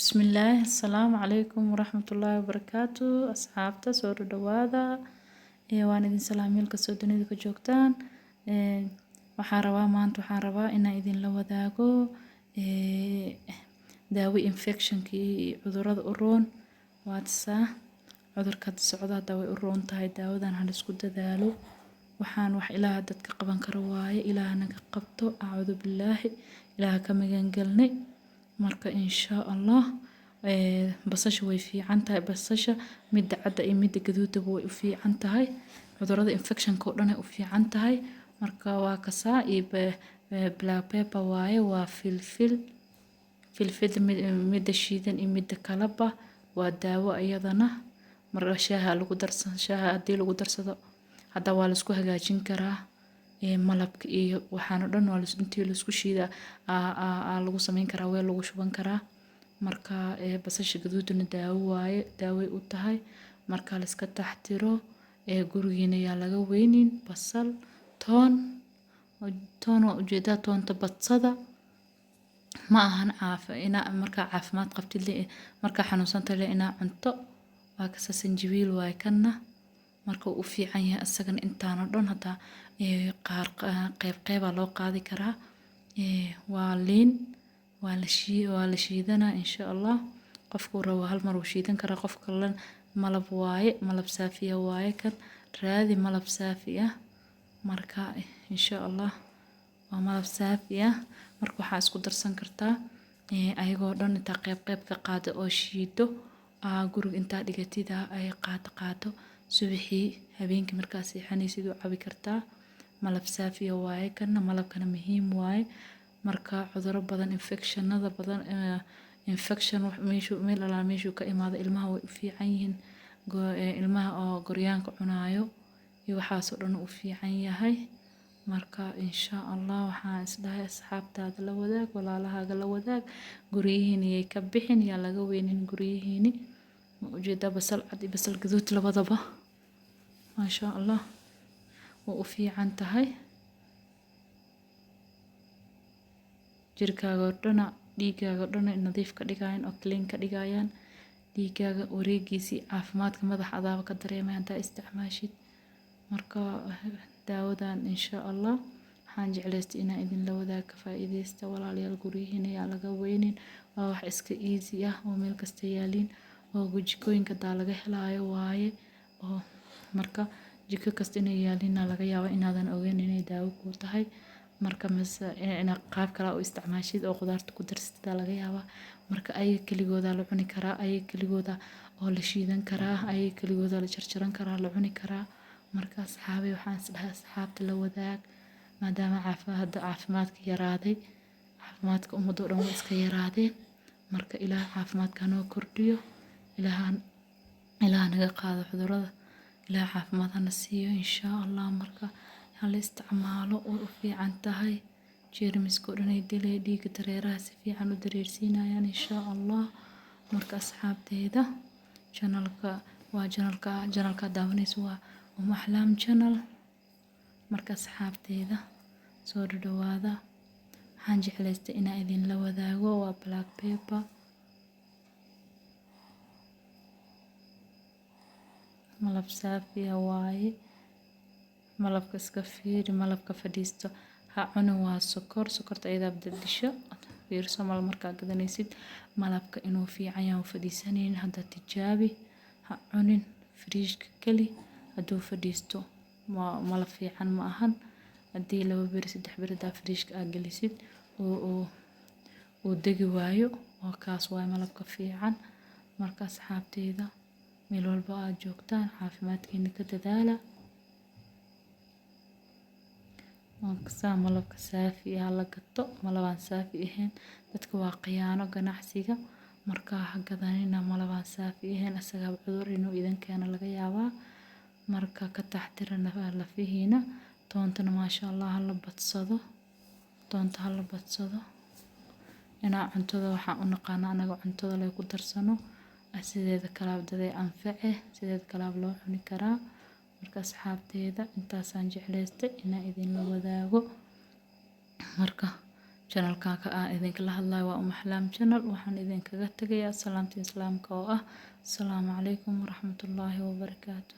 Bismillaah, assalaamu calaykum waraxmatullaahi wabarakaatu. Asxaabta, soo dhawaada. Waan idin salaam meel kastoo dunida ka joogtaan. Waxaan rabaa maanta, waxaan rabaa inaan idinla wadaago daawo infectionkii, cudurada u roon. Waatasaa cudurka hadda socda, hadda way u roon tahay daawadan. Ha la isku dadaalo. Waxaan wax Ilaaha dadka qaban karo waaye. Ilaah naga qabto, acuudu billaahi, Ilaah ka magan galnay. Marka insha Allah, basasha way fiican tahay. Basasha midda cadda iyo midda gaduudaba way u fiican tahay. Cudurada infectionka oo dhan ay u fiican tahay. Marka waa kasaa iyo black pepper waaye, waa filfil. Filfil midda shiidan iyo midda kalaba waa daawo iyadana. Mar shaaha lagu darsan, shaaha haddii lagu darsado hadda waa la isku hagaajin karaa. Malabka iyo waxaan oo dhan waa intii la isku shiidaa lagu sameyn karaa, weel lagu shuban karaa. Marka basasha gaduudna daawo waaye, daaway u tahay. Marka la iska taxtiro, gurigiina yaa laga weynin basal, toon. Toon waa ujeedaa, toonta badsada. Ma ahan caafi inaa markaa caafimaad qabtid, markaa xanuunsantahay le inaa cunto. Waa kasa sanjabiil waaye kanna. Marka uu u fiican yahay isagana. Intaan oo dhan hadda qaar qeyb qeybaa loo qaadi karaa. Waa liin, waa la shiidanaa insha Allah. Qofkuu rabo hal mar wuu shiidan karaa, qof kalena. Malab waaye, malab saafiya waaye kan. Raadi malab saafi ah. Marka insha Allah waa malab saafi ah. Marka waxaa isku darsan kartaa ayagoo dhan intaa qeyb qeyb ka qaado oo shiido, guriga intaa dhigatid ay qaado qaado subaxii, habeenkii markaa seexanaysid u cabi kartaa. Malab saafiya waaye kana. Malabkana muhiim waaye. Marka cuduro badan, infectionada badan, infection meeshuu meel alaa meeshuu ka imaado, ilmaha way u fiican yihiin. Ilmaha oo goryaanka cunaayo iyo waxaas oo dhan u fiican yahay. Marka insha Allah waxaan isdhahay asxaabtaada la wadaag, walaalahaaga la wadaag. Guryihiina yay ka bixin, yaa laga weynin guryihiini. Ma ujeedaa basal cad iyo basal gaduud labadaba? Maasha Allah, waa u fiican tahay jirkaaga oo dhana, dhiigaaga oo dhana nadiif ka dhigayaan oo clean ka dhigayaan. Dhiigaaga wareegiisii, caafimaadka madax adaaba ka dareemay haddaa isticmaashid. Marka daawadan insha Allah waxaan jeclaystay inaan idinla wadaag. Ka faa'iidaysta, walaalayaal. Guryihiina yaa laga weynin. Waa wax iska easy ah oo meel kasta yaaliin oo jikooyinka hadaa laga helaayo waaye. Oo marka jiko kasta inay yaaliin laga yaabo inaadan ogeyn inay daawo kuu tahay. Marka mise inaad qaab kale u isticmaashid oo khudaarta ku darsatid laga yaabaa. Marka ayaga keligooda la cuni karaa, ayaga keligooda oo la shiidan karaa, ayaga keligooda la jarjaran karaa, la cuni karaa. Marka asxaabay, waxaan isdhahay asxaabta la wadaag, maadaama hadda caafimaadka yaraaday. Caafimaadka ummadda oo dhan waa iska yaraadeen. Marka Ilaah caafimaadka hanoo kordhiyo, Ilaah naga qaado cudurada, Ilaah caafimaad hana siiyo insha Allah. Marka hala isticmaalo, way u fiican tahay. Jeermiska oo dhan ay dilay, dhiigga dareeraha si fiican u dareersiinayaan insha Allah. Marka asxaabteyda, channelka waa channelka daawanaysa waa Axlaam Channel. Marka asxaabteyda, soo dhawaada. Waxaan jeclaystay inaan idinla wadaago. Waa black pepper, malab saafiya waaye. Malabka iska fiiri, malabka fadhiisto ha cunin, waa sokor. Sokorta ayadaa bedesho. Fiirso malab markaa gadanaysid, malabka inuu fiican yahay oo fadhiisanaynin. Hadda tijaabi, ha cunin, firiijka geli. Hadduu fadhiisto malab fiican ma ahan. Haddii 2 beri, 3 beri hadaa firiijka aad gelisid oo uu degi waayo, waa kaas waaye malabka fiican. Marka asxaabteyda, meel walba aad joogtaan, caafimaadkiina ka dadaala. Saa malabka saafi ah la gato. Malabaan saafi ahayn dadka waa khiyaano ganacsiga. Marka ha gadanina malabaan saafi ahayn, asagaa cudur inuu idin keeno laga yaabaa. Marka ka taxtira lafihiina. Toontana maasha Allah, hala badsado toonta, hala badsado. Inaa cuntada waxaan u naqaana anaga cuntada lay ku darsano, sideeda kalaab daday anface, sideeda kalaab loo cuni karaa. Marka asxaabteyda, intaasaan jeclaystay inaan idinla wadaago. Marka Channelkan ka aan idinkala hadlayo waa Umaxlaam Channel. Waxaan idinkaga tagayaa salaamta islaamka oo ah asalaamu calaykum waraxmatullaahi wabarakaatu.